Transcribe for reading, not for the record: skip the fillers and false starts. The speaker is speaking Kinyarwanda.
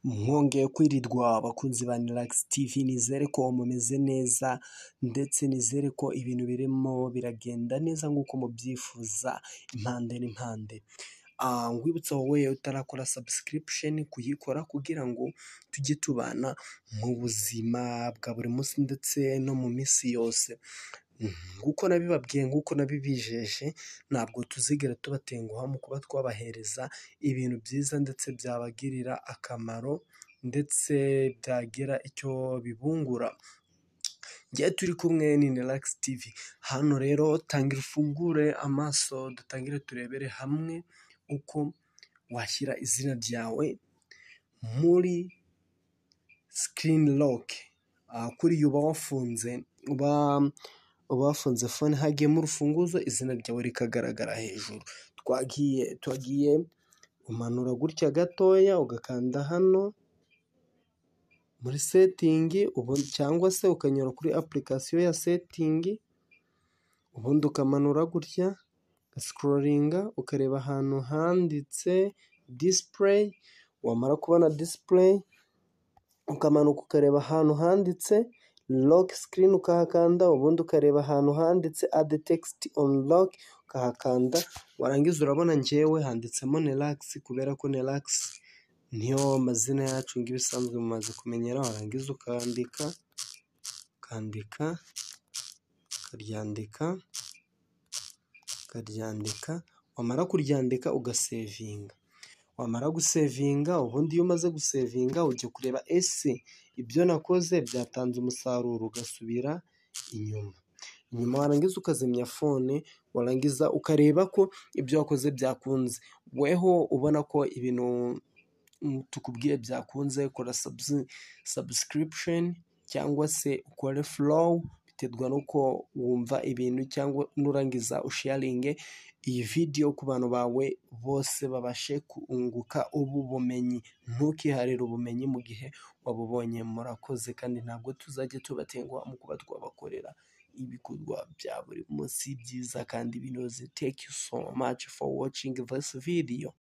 Mwongeye kwirirwa abakunzi ba Relax TV, nizere ko mumeze neza ndetse nizere ko ibintu birimo biragenda neza nk'uko mubyifuza impande n'impande. Nkwibutsa wowe utarakora subscription kuyikora kugira ngo tujye tubana mu buzima bwa buri munsi ndetse no mu minsi yose. Nk'uko nabibabwiye, nk'uko nabibijeje, ntabwo tuzigera tubatenguha mu kuba twabahereza ibintu byiza ndetse byabagirira akamaro ndetse byagira icyo bibungura. Njyewe turi kumwe ni Relax TV. Hano rero tangira ufungure amaso, dutangire turebere hamwe uko washyira izina ryawe muri screen lock. Kuriya uba wafunze phone, hagiyemo urufunguzo, izina ryawe rikagaragara hejuru. Twagiye, twagiye. Umanura gutya gatoya, ugakanda hano muri setting, ubundi cyangwa se ukanyura kuri application ya setting, ubundi ukamanura gutya, ugascrollinga, ukareba ahantu handitse display. Wamara kubona display, ukamanuka ukareba ahantu handitse lock screen, ukahakanda, ubundi ukareba ahantu handitse add text on lock, ukahakanda. Warangiza urabona njyewe handitsemo Nelax, kubera ko Nelax niyo mazina yacu nk'ibisanzwe mumaze kumenyera. Warangiza ukandika, ukandika, ukaryandika, ukaryandika, wamara kuryandika ugasavinga. Wamara gusavinga, ubundi iyo umaze gusavinga ujya kureba ese ibyo nakoze byatanze umusaruro, ugasubira inyuma, warangiza ukazimya phone, warangiza ukareba ko ibyo wakoze byakunze. Weho ubona ko ibintu tukubwiye byakunze, kora subscription cyangwa se ukore follow, biterwa n'uko wumva ibintu, cyangwa nurangiza usharinge iyi video ku bantu bawe bose babashe kunguka ubu bumenyi. Ntukiharire ubumenyi mu gihe wabubonye. Murakoze, kandi ntabwo tuzajya tubatenguha mu kuba twabakorera ibikorwa bya buri munsi byiza kandi binoze. Thank you so much for watching this video.